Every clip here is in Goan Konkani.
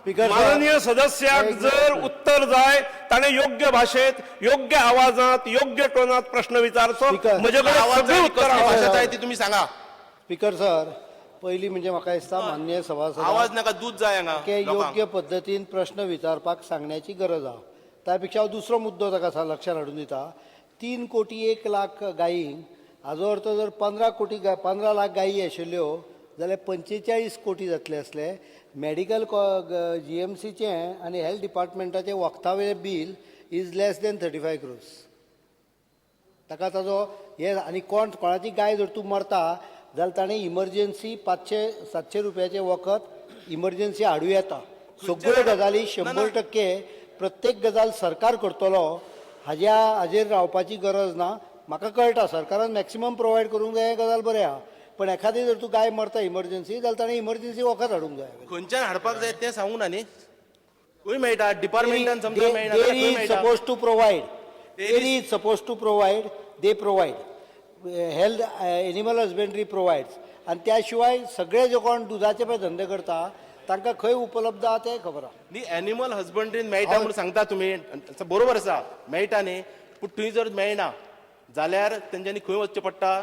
स्पीकर साहेब. माननीय सदस्याक एक जर उत्तर जाय ताणें योग्य भाशेत, योग्य आवाजात, योग्य टोनात प्रश्न विचारचो. स्पीकर. म्हजे कडेन आवाज सगळीं जाय, उत्तरां कसली आसात. भाशा जाय ती तुमी सांगा. स्पीकर सर, पयलीं म्हणजे म्हाका दिसता मान्य सभासदांक आवाज नाका, दूद जाय हांगा की लोकांक. योग्य पद्दतीन प्रश्न विचारपाक सांगण्याची गरज आहा. त्या पेक्षा हांव दुसरो मुद्दो ताका लक्षात हाडून दिता. 3 कोटी 1 लाख गायींक, हाजो अर्थ जर 15 कोटी 15 लाख गायी आशिल्ल्यो जाल्यार 45 कोटी जातले आसले. मेडिकल जीएमसीचें आनी हेल्थ डिपार्टमेंटाचें वखदा वयलें bill is less than 35 crores. ताका ताजो हे आनी कोण कोणाची गाय जर तूं मरता जाल्यार ताणें इमर्जन्सी 500-700 रुपयाचें वखद इमर्जन्सी हाडूं येता. सगळ्यो गजाली 100% प्रत्येक गजाल सरकार करतलो हाज्या हाजेर रावपाची गरज ना. म्हाका कळटा सरकारान मॅक्सिमम प्रोवायड करूंक जाय, हें गजाल बरें आहा, पण एखादी जर तूं गाय मरता इमर्जन्सी जाल्यार ताणें इमर्जन्सी वखद हाडूंक जाय. खंयच्यान हाडपाक जाय तें सांगू ना न्ही. खंय मेळटा? डिपार्टमेंटान समजा मेळना जाल्यार Dairy खंय is मेळटा? supposed to provide. Dairy is supposed to provide. They provide. Health, animal husbandry provides. आणि त्याशिवाय सगळे जे कोण दुधाचे पळय धंदे करता तांकां खंय उपलब्ध आहा तें खबर आहा. न्ही, एनिमल हजबंड्रीन मेळटा म्हणून सांगता तुमी, बरोबर आसा, मेळटा न्ही. पूण थंय जर मेळना जाल्यार तेंच्यांनी खंय वचचें पडटा?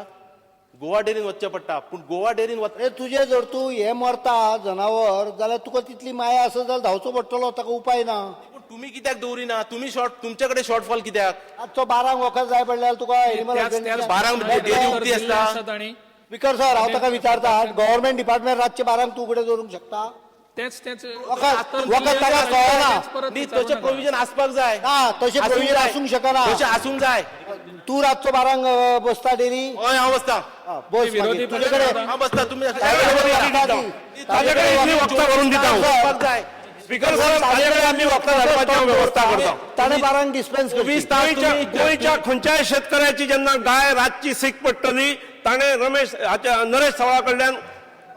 गोवा डेरीन वचचें पडटा. पूण गोवा डेरीन वच अरे, तुजें जर तूं हें मरता जनावर जाल्यार तुका तितली माया आसत जाल्यार धांवचो पडटलो, ताका उपाय ना. पूण तुमी कित्याक दवरिना? तुमी शॉर्ट, तुमचे कडेन शॉर्टफॉल कित्याक? आजचो 12ंक वखद जाय पडल्यार तुका एनिमल त्याच त्याच 12ंक डेअरी उक्ती दिल्ले आसता. आसात आणि स्पीकर सर, हांव ताका विचारता, गव्हर्मेंट डिपार्टमेंट रातचे 12ंक तूं उगडे दवरूंक शकता? तेच तेच वखद वखद ताका कळना. न्ही, तशें प्रोविजन आसपाक जाय. ना, तशें आसूंक प्रोविजन जाय. आसूंक शकना. तशें आसूंक जाय. तूं रातचो 12ंक बसता डेरी? हय, हांव बसता. बस. विरोधी मागीर पक्ष तुजे कडेन हांव बसता, तुमी ताजे कडेन इतली वखदां व्हरून दिता हांव. आसपाक जाय. स्पीकर सर, ताजे कडेन आमी वखदां धाडपाची हांव वेवस्था करता. ताणें 12ंक डिस्पेन्स 24 करची. तास गोंयच्या तुमी गोंयच्या खंयच्याय शेतकऱ्याची जेन्ना गाय रातची सीक पडटली, ताणें रमेश हाच्या नरेश सावळा कडल्यान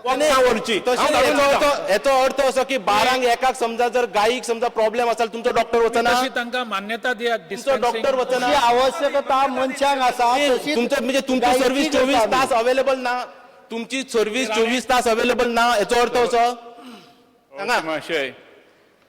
वखदां व्हरची. तशें हांव धाडून हेचो दिता. हेचो अर्थ असो की 12क 1 समजा जर गायीक समजा प्रॉब्लेम आसा जाल्यार तुमचो डॉक्टर वचना? तशी तांकां मान्यता दियात. तुमचो डॉक्टर वचना? जी आवश्यकता मनशांक आसा तशीच तुमचो म्हणजे तुमची गायीची सर्वीस करता 24 आमी. तास अवेलेबल ना. तुमची सर्वीस 24 तास अवेलेबल ना, हेचो अर्थ असो सांगा. माशय.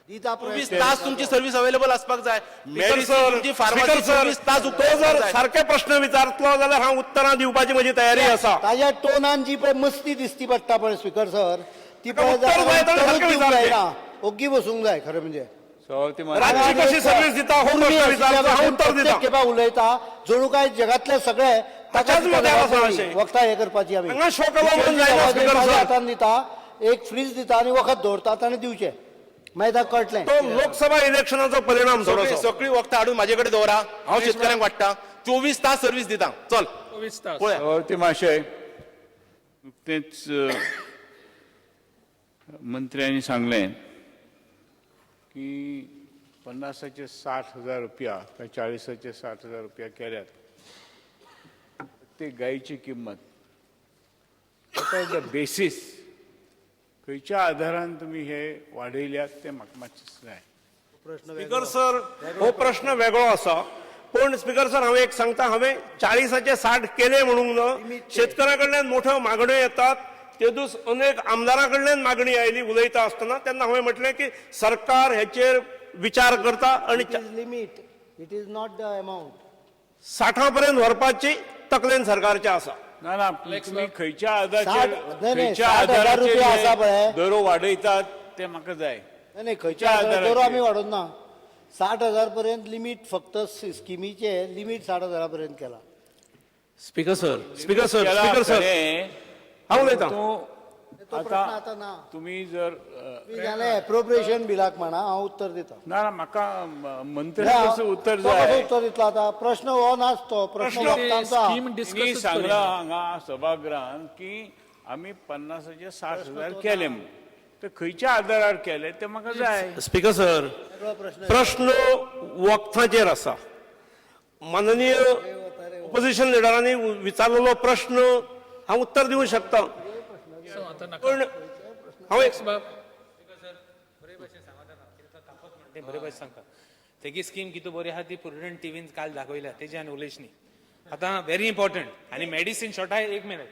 दिता 24 प्रयत्न. तास तुमची सर्वीस अवेलेबल आसपाक जाय. स्पीकर मेडिसिन सर, तुमची स्पीकर फार्मासी सर, 24 तास तो उक्ती जर आसपाक जाय. सारके प्रश्न विचारतलो जाल्यार हांव उत्तरां दिवपाची म्हजी तयारी आसा. ताज्या टोनान जी पळय मस्ती दिसती पडटा पळय स्पीकर सर, ती पळय उत्तर जाय जाल्यार ताणें उत्तरूच सारकें दिवंक विचारचें. जायना, ओग्गी बसूंक जाय खरें म्हणजे. सभापती महाशय. रातची कशी सर्वीस दिता हो प्रश्न विचारचो, हांव उत्तर दिता. खेपा उलयता जणू काय जगातले सगळे ताच्याच मत्यार आसा अशें. वखदां हे करपाची आमी हांगा शो करप म्हणून जायना, स्पीकर सर. हातान दिता, एक फ्रीज दिता आनी वखद दवरता, ताणें दिवचें, मागीर ताका कळटलें. तो लोकसभा इलेक्शनाचो परिणाम थोडोसो. सगळी वखदां हाडून म्हाजे कडेन दवरा, हांव शेतकऱ्यांक वाडटा, 24 तास सर्वीस दिता. चल. 24 तास. पळया. सभापती महाशय, नुकतेंच मंत्र्यांनी सांगलें की 50चे 60,000 रुपया काय 40चे 60,000 रुपया केल्यात ते गायची किंमत. What the basis, खंयच्या आधारान तुमी हे वाडयल्यात तें म्हाका मातशें जाय. स्पीकर सर, हो प्रश्न वेगळो आसा, पूण स्पीकर सर, हांव एक सांगता, हांवें 40चे 60 केले म्हणूंक ना. शेतकऱ्या कडल्यान मोठ्यो मागण्यो येतात. तेदूस अनेक आमदारा कडल्यान मागणी आयली. उलयता आसतना तेन्ना हांवें म्हटलें की सरकार हेचेर विचार करता आनी It is limit, it is not the amount. 60 पर्यंत व्हरपाची तकलेन सरकारच्या आसा. ना ना, तुम्ही खंयच्या आधाराचेर नाही, नाही, खंयच्या 60,000 आधाराचेर रुपया हे आसा पळय. दरो वाडयतात ते म्हाका जाय. नाही नाही, खंयच्या त्या आधाराचेर आधाराचेर. आमी वाडोवंक ना. 60,000 पर्यंत लिमीट, फक्त स्किमीचे लिमीट 60,000 पर्यंत केला. स्पीकर सर, स्पीकर सर, केला स्पीकर सर, खरें, हांव उलयतां. तो तो प्रश्न आतां ना. तुम्ही जर जाल्यार एप्रोप्रिएशन बिलाक म्हणा, हांव उत्तर दिता. ना ना, म्हाका मंत्री ना, कसं उत्तर तो कसो जाय. उत्तर दितलो आतां? प्रश्न हो नाच, तो प्रश्न वक्तांचो आहा. स्कीम तुम्ही डिस्कस सांगला हांगा सभागृहान की आमी 50चे 60,000 केले म्हणून, तर खंयच्या आधारार केले ते म्हाका जाय. स्पीकर सर, प्रश्न वखदाचेर आसा. माननीय ऑपोजिशन लिडरांनी विचारलेलो प्रश्न हांव उत्तर दिवंक शकता, आता पूण हांव एक बाब. ते बरे भशेन सांगता. तेगी स्कीम कितू बरी आहा ती प्रुडंट टिवीन काल दाखयल्या, तेजी आनी उलयच न्ही. आतां व्हेरी इम्पॉर्टंट आनी मेडिसीन शॉर्टाय. एक मिनट.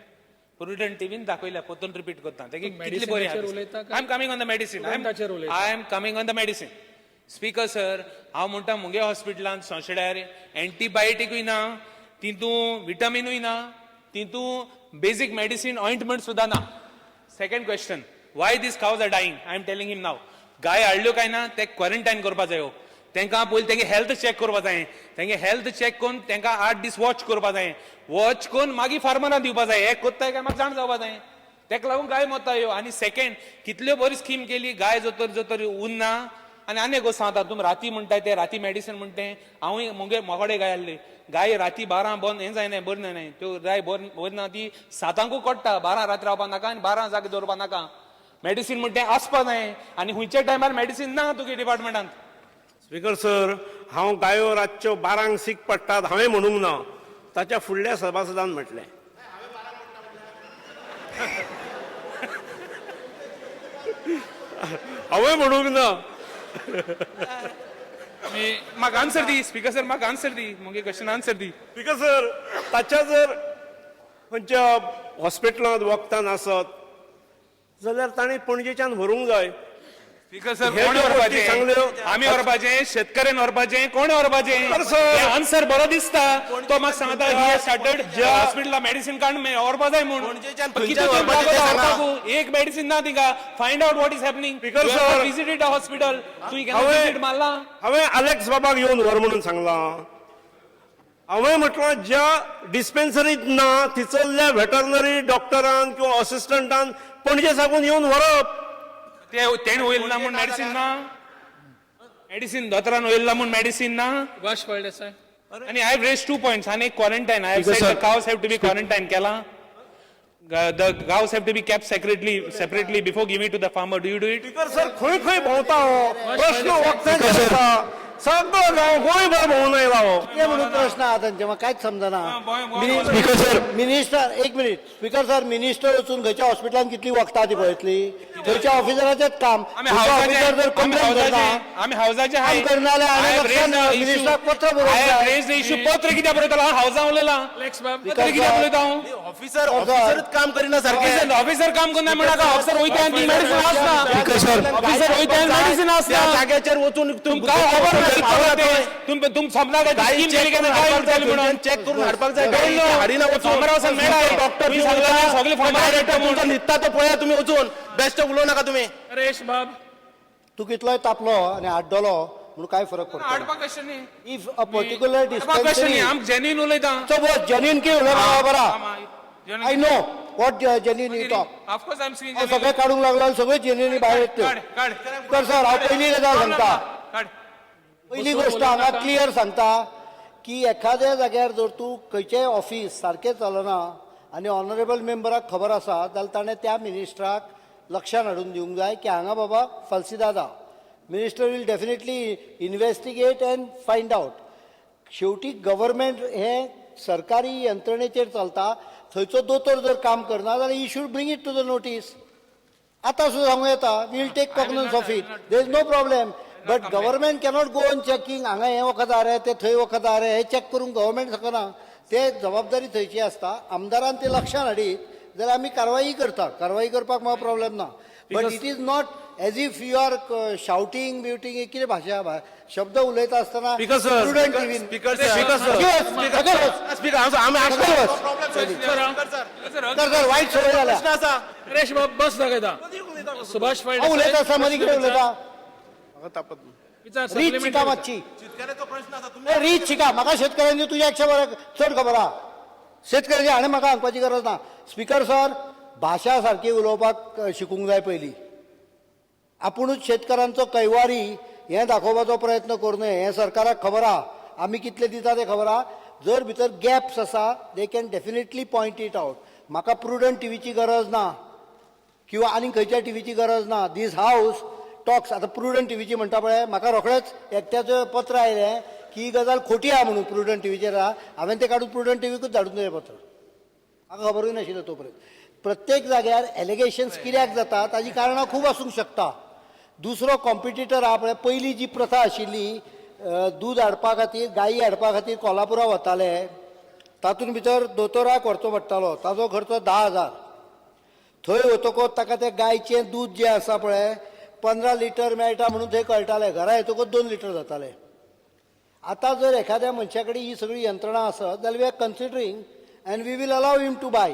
प्रुडंट टीव्हीन दाखयल्या, परतून रिपीट करता तेगे कितली बरी. मेडिसिनाचेर उलयता काय? I am coming on the medicine. प्रुडंटाचेर उलयता? I am coming on the medicine. Speaker sir, हांव म्हणटा मुगे हॉस्पिटलान संशड्यार एंटीबायोटिकूय ना, तितू विटामिनूय ना, तितू बेजीक मेडिसीन ऑइंटमेंट सुद्दां ना. Second question, why these cows are dying? I am telling him now. गाय हाडल्यो काय ना ते क्वॉरंटायन करपा जायो. तांकां पयलीं तेंगे हेल्थ चॅक करपा जाय. तेंगे हेल्थ चॅक करून तांकां 8 दीस वॉच करपा जाय. वॉच करून मागीर फार्मरां दिवपा जाय. हे कोत्ताय काय म्हाका जाण जावपा जाय. तेका लागून गाय मरता ह्यो. आनी सेकंड, कितल्यो बरी स्कीम केली, गाय जोतर जोतर उरना. आनी आनी एक गोश्ट सांगता, तुमी राती म्हणटाय ते राती मेडिसीन म्हणटे. हांवूय मुगे मोगडे गाय आहली. गाय राती 12 बंद हें जायना, बरें जायना. त्यो गाय बरें ना. ती 7 कांकू कोट्टा. 12 राती रावपा नाका आनी 12 जागे दवरपा नाका. मेडिसीन म्हणटे आसपा जाय आनी खंयच्या टायमार मेडिसीन ना तुगे डिपार्टमेंटान. स्पीकर सर, हांव गायो रातच्यो 12क सीक पडटात हांवें म्हणूंक ना. ताच्या फुडल्या सभासदान म्हटलें. हांवें म्हणूंक ना. म्हाका आन्सर दी, स्पीकर सर, म्हाका आन्सर दी. मुगे क्वेश्चन आन्सर दी. स्पीकर सर, ताच्या जर खंयच्या हॉस्पिटलांत वखदां नासत जाल्यार ताणें पणजेच्यान व्हरूंक जाय. स्पीकर सर, हे कोण ज्यो गोष्टी व्हरपाचें? सांगल्यो. आमी व्हरपाचें, शेतकऱ्यान व्हरपाचें, कोण व्हरपाचें? Speaker sir. आन्सर बरो दिसता. तो म्हाका सांगता ही स्टार्टेड हॉस्पिटला मेडिसीन काडून व्हरपा जाय म्हूण. पणजेच्यान पण खंयच्यान कितें तें व्हरपाचें ते लागता सांगा. व्हरपाकू? एक मेडिसीन ना थिंगा. Find out what is happening. Speaker sir. Visited hospital? तुवें केन्ना विजीट मारला? हांवें आलेक्स बाबाक येवन व्हर म्हणून सांगलां? हांवें म्हटलां, ज्या डिस्पेन्सरीत ना थंयसरल्या वेटरनरी डॉक्टरान किंवा असिस्टंटान पणजे साकून येवन व्हरप. ते तेणें वयल ना म्हूण मेडिसीन ना? मेडिसीन दोतोरान वयल ना म्हूण मेडिसीन ना? सुभाष फळदेसाय. आणि I raise two points. आणि quarantine, I Speaker said the sir. Cows have to be quarantine केला. The cows have to be kept separately before giving to the farmer. Do you do it? Speaker sir, खंय खंय भोंवता हो प्रश्न वखदांचेर आसा. सगळो गांव गोंयभर भोंवून आयला हो. कितें म्हणून प्रश्न आहा तांचे, म्हाका कांयच समजना. Speaker sir. मिनिस्टर, एक मिनिट. स्पीकर सर, मिनिस्टर वचून खंयच्या हॉस्पिटलान कितली वखदां ती पळयतली? थंयच्या ऑफिसराचेच काम. आमी थंयचो ऑफिसर जर हाऊसाचे, आमी कंप्लेन करना, हाऊसाचे, आमी हाऊसाचे. काम करना जाल्यार हाणें लक्षान मिनिस्टराक पत्र बरोवंक जाय. Raise issue. पत्र कित्याक बरयतलो? हांव हाऊसान उलयलां. अलेक्स बाब. पत्र कित्याक बरयता हांव? ऑफिसर, ऑफिसरच काम करिना सारकें. ऑफिसर काम करना म्हणटा. ऑफिसर वयता आनी ती मेडिसीन आसना. Speaker sir. ऑफिसर वयता आनी मेडिसीन त्या आसना. जाग्याचेर वचून तुमकां खबर ना ते. तुम सपना काय स्कीम केली काय काय उरतली म्हणून. चेक करून हाडपाक जाय. कळ्ळो. हाडिना वचून. फार्मर हाऊसान मेळा. डॉक्टर तुम्ही सांगला सगळे फार्मर डायरेक्टर तुमचा न्हिदता तो पळया तुमी वचून. बेश्टे उलोवं नाका तुमी. नरेश बाब. तूं कितलोय तापलो आनी आड्डलो म्हणून काय फरक पडटा? हाडपाक कशें न्ही? If a particular हाडपाक कशें न्ही? डिस्पेन्सरी आम जेन्युइन उलयता. सपोज जेन्युइन की उलय बरा. I know what genuine you talk. Of course I am seeing. हांव सगळें काडूंक लागलो आनी सगळें जेन्युइन भायर येतल्यो. काड काड. तर सर, हांव पयली गजाल सांगता. काड. पहिली गोष्ट हांगा क्लियर सांगता की एखाद्या जाग्यार जर तूं खंयचेय ऑफीस सारकें चलना आनी ऑनरेबल मेंबराक खबर आसा जाल्यार ताणें त्या मिनिस्टराक लक्षान हाडून दिवंक जाय की हांगा बाबा फाल्सिदाद आहा. Minister will definitely investigate and find out. शेवटी गव्हर्मेंट हें सरकारी यंत्रणेचेर चलता. थंयचो दोतोर जर काम करना जाल्यार he should bring it to the notice. आतां सुद्दां सांगूं येता, we'll take cognizance of it, there is no problem. But government cannot go on checking, हांगा हें वखद आहा रे, तें थंय वखद आहा रे, हें चॅक करूंक गव्हर्मेंट शकना. ते जबाबदारी थंयची आसता. आमदारान ते लक्षान हाडीत जाल्यार आमी कारवाई करता. कारवाई करपाक म्हाका प्रॉब्लेम ना, but it is not as if you are shouting बिवटींग. कितें भाशा शब्द उलयता आसतना. Speaker sir, prudent TV. Speaker sir. Speaker sir. Speaker, आमी तर सर, वायट संवय जाल्या. प्रश्न आसा. नरेश बाब, बस दाखयता. सुभाष हांव उलयता आसतना मदीं कितें उलयता? विचार. रीत शिका सप्लिमेंटरी. मातशी. शेतकऱ्याचो प्रश्न आसा तुमी. ए, रीत शिका. म्हाका शेतकऱ्यांची तुज्या पेक्षा बरें चड खबर आहा. शेतकऱ्याची हाणें म्हाका सांगपाची गरज ना. स्पीकर सर, भाशा सारकी उलोवपाक शिकूंक जाय पयलीं. आपुणूच शेतकारांचो कैवारी हें दाखोवपाचो प्रयत्न करूं नये. हें सरकाराक खबर आहा, आमी कितले दिता तें खबर आहा. जर भितर गॅप्स आसा, they can definitely point it out. म्हाका प्रुडंट टिवीची गरज ना किंवा आनी खंयच्या टिवीची गरज ना. दीस हावस टॉक्स. आतां प्रुडंट टिवीची म्हणटा पळय, म्हाका रोखडेंच एकट्याचें पत्र आयलें की ही गजाल खोटी आहा म्हणून प्रुडंट टिवीचेर आहा. हांवें तें काडून प्रुडंट टिवीकूच धाडून दिलें पत्र. म्हाका खबरूय नाशिल्लें तो पर्यंत. प्रत्येक जाग्यार एलिगेशन्स कित्याक जाता ताजी कारणां खूब आसूंक शकता. दुसरो कॉम्पिटिटर आहा पळय. पयलीं जी प्रथा आशिल्ली, दूद हाडपा खातीर, गायी हाडपा खातीर कोल्हापुरा वताले. तातूंत भितर दोतोराक व्हरचो पडटालो. ताजो खर्च 10,000. थंय वतकच ताका तें गायचें दूद जें आसा पळय 15 लिटर मेळटा म्हणून थंय कळटालें, घरा येतकच 2 लिटर जातालें. आतां जर एखाद्या मनशा कडेन ही सगळी यंत्रणा आसत जाल्यार we are considering and we will allow him to buy.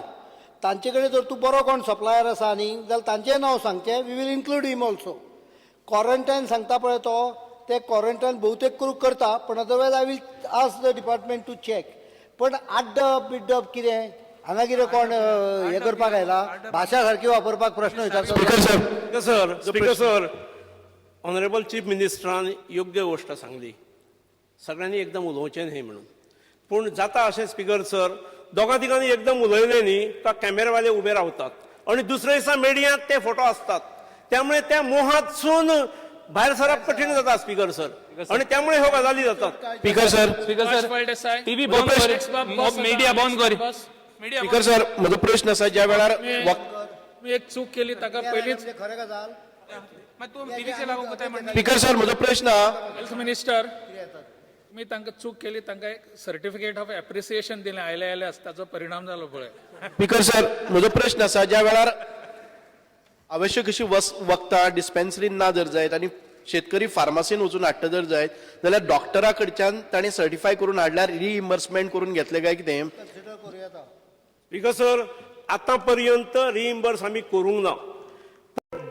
तांचे कडेन जर तूं बरो कोण सप्लायर आसा न्ही जाल्यार तांचें नांव सांगचें, we will include him also. Quarantine सांगता पळय तो, ते क्वॉरंटायन बहुतेक करून करता, पण otherwise I will ask the department to check. पण आड्डप बिड्डप कितें हांगा कितें कोण हें करपाक आयला, भाशा सारकी वापरपाक प्रश्न विचारता. Speaker sir, speaker sir, speaker sir, honourable chief मिनिस्टरान योग्य गोश्ट सांगली, सगळ्यांनी एकदम उलोवचें न्ही म्हणून. पूण जाता अशें स्पीकर सर, दोगां तिगांनी एकदम उलयलें न्ही का कॅमेरावाले उबे रावतात आनी दुसरे दिसा मिडियांत ते फोटो आसतात, त्यामुळे त्या मोहातसून भायर सरप कठीण जाता स्पीकर सर, आनी त्यामुळे ह्यो गजाली जातात. Speaker sir, speaker Subhash sir, Phaldesai. TV बंद सुभाष बाब, कर, बस मिडिया आता. बंद कर. बस. मिडिया स्पीकर सर, म्हजो प्रश्न आसा ज्या वेळार मी एक चूक केली ताका पयलींच. म्हणजे खरें गजाल. मागीर तूं टीव्हीचेर लागून कोताय म्हणटा. स्पीकर सर, म्हजो प्रश्न आहा, हेल्थ मिनिस्टर, तुमी तांकां चूक केली, तांकां एक सर्टिफिकेट ऑफ एप्रिसिएशन दिलें, आयले आयले ताचो परिणाम जालो पळय. स्पीकर सर, म्हजो प्रश्न आसा ज्या वेळार आवश्यक अशी वखदां डिस्पेन्सरीन ना जर जायत आनी शेतकरी फार्मासीन वचून हाडटा जर जायत जाल्यार डॉक्टरा कडच्यान ताणें सर्टिफाय करून हाडल्यार रिइम्बर्समेंट करून घेतले काय कितें? कन्सिडर करूं येता. स्पीकर सर, आतां पर्यंत रिइम्बर्स आमी करूंक ना.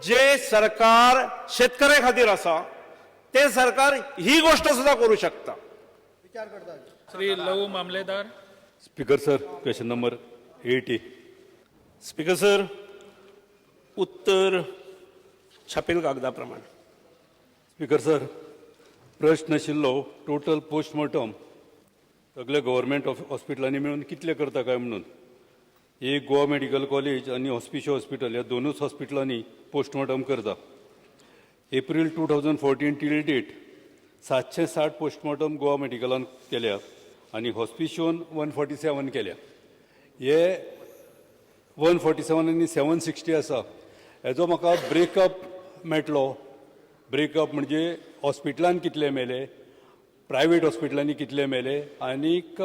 जे सरकार शेतकऱ्या खातीर आसा ते सरकार ही गोष्ट सुद्दां करूं शकता. विचार करता. Shri Lavu Mamledar. Speaker sir, question number 80. Speaker sir, उत्तर छापील कागदा प्रमाण. स्पीकर सर, प्रश्न आशिल्लो टोटल पोस्टमॉर्टम सगळे गव्हर्मेंट हॉस्पिटलांनी मेळून कितले करता काय म्हणून. एक गोवा मेडिकल कॉलेज आनी हॉस्पिशियो हॉस्पिटल ह्या दोनूच हॉस्पिटलांनी पोस्टमॉर्टम करता. April 2014 till date 760 postmortem Goa मेडिकलान केल्या आनी हॉस्पिशियोन 147 केल्या. हे 147 आनी 760 आसा, हेजो म्हाका ब्रेकअप मेळटलो? ब्रेकअप म्हणजे हॉस्पिटलान कितले मेले, प्रायवेट हॉस्पिटलांनी कितले मेले आनीक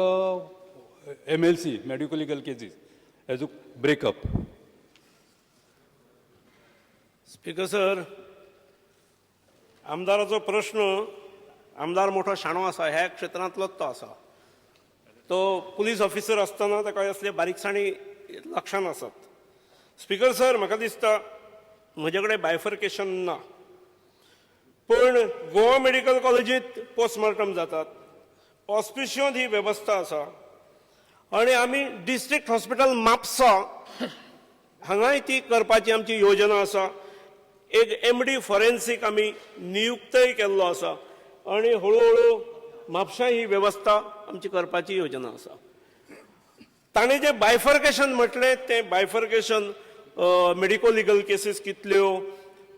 MLC medico legal cases हेजो ब्रेकअप. स्पीकर सर, आमदाराचो प्रश्न, आमदार मोठो शाणो आसा, ह्या क्षेत्रांतलोच तो आसा. तो पुलीस ऑफिसर आसतना ताका असले बारीकसाणी लक्षान आसात. स्पीकर सर, म्हाका दिसता म्हजे कडेन बायफर्केशन ना, पूण गोवा मेडिकल कॉलेजींत पोस्टमॉर्टम जातात, हॉस्पिशियोंत ही वेवस्था आसा आनी आमी डिस्ट्रिक्ट हॉस्पिटल म्हापसा हांगाय ती करपाची आमची योजना आसा. एक MD forensic आमी नियुक्तय केल्लो आसा आनी हळुहळू म्हापशां ही वेवस्था आमची करपाची योजना आसा. ताणें जें बायफर्केशन म्हटलें तें बायफर्केशन मेडिको लिगल केसीस कितल्यो,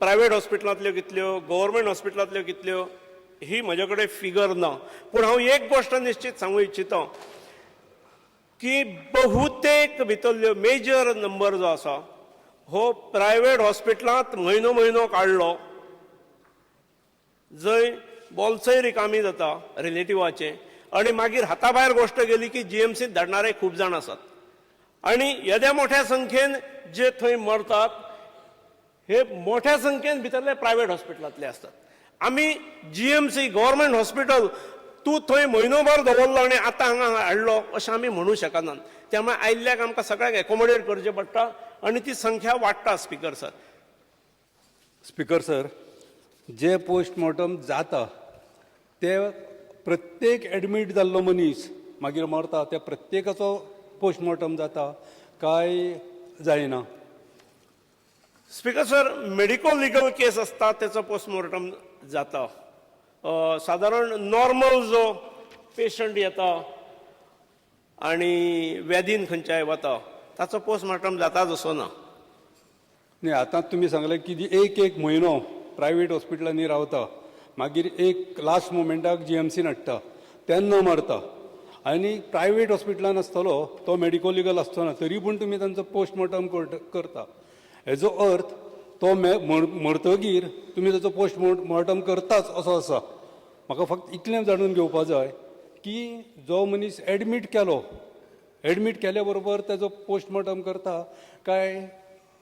प्रायवेट हॉस्पिटलांतल्यो कितल्यो, गव्हर्मेंट हॉस्पिटलांतल्यो कितल्यो, ही म्हजे कडेन फिगर ना. पूण हांव एक गोश्ट निश्चीत सांगू इच्छिता की बहुतेक भितरल्यो मेजर नंबर जो आसा हो प्रायवेट हॉस्पिटलांत म्हयनो म्हयनो काडलो, जंय बोल्सय रिकामी जाता रिलेटिवाचें आनी मागीर हाता भायर गोश्ट गेली की जीएमसींत धाडणारे खूब जाण आसात आनी येद्या मोठ्या संख्येन जे थंय मरतात हे मोठ्या संख्येन भितरले प्रायवेट हॉस्पिटलांतले आसतात. आमी जीएमसी गव्हर्मेंट हॉस्पिटल तूं थंय म्हयनोभर दवरलो आनी आतां हांगा हाडलो अशें आमी म्हणू शकनात. त्यामुळे आयिल्ल्याक आमकां सगळ्यांक एकोमोडेट करचें पडटा आनी ती संख्या वाडटा. स्पीकर सर, स्पीकर सर, जे पोस्टमॉर्टम जाता ते प्रत्येक एडमीट जाल्लो मनीस मागीर मरता त्या प्रत्येकाचो पोस्टमॉर्टम जाता काय जायना? Speaker sir, medico legal case आसता तेचो पोस्टमॉर्टम जाता. सादारण नॉर्मल जो पेशंट येता आनी व्याधीन खंयच्याय वता ताचो पोस्टमॉर्टम जाताच असो ना. न्ही, आतां तुमी सांगलें की जी एक एक म्हयनो प्रायवेट हॉस्पिटलांनी रावता, मागीर एक लास्ट मोमेंटाक जीएमसीन हाडटा तेन्ना मरता, आनी प्रायवेट हॉस्पिटलान आसतलो तो मेडिको लिगल आसचो ना तरी पूण तुमी तांचो पोस्टमॉर्टम करता. हेजो अर्थ तो मरतगीर तुमी ताचो पोस्टमॉर्टम करताच असो आसा. म्हाका फक्त इतलें जाणून घेवपा जाय की जो मनीस एडमीट केलो, एडमीट केल्या बरोबर ताचो पोस्टमॉर्टम करता काय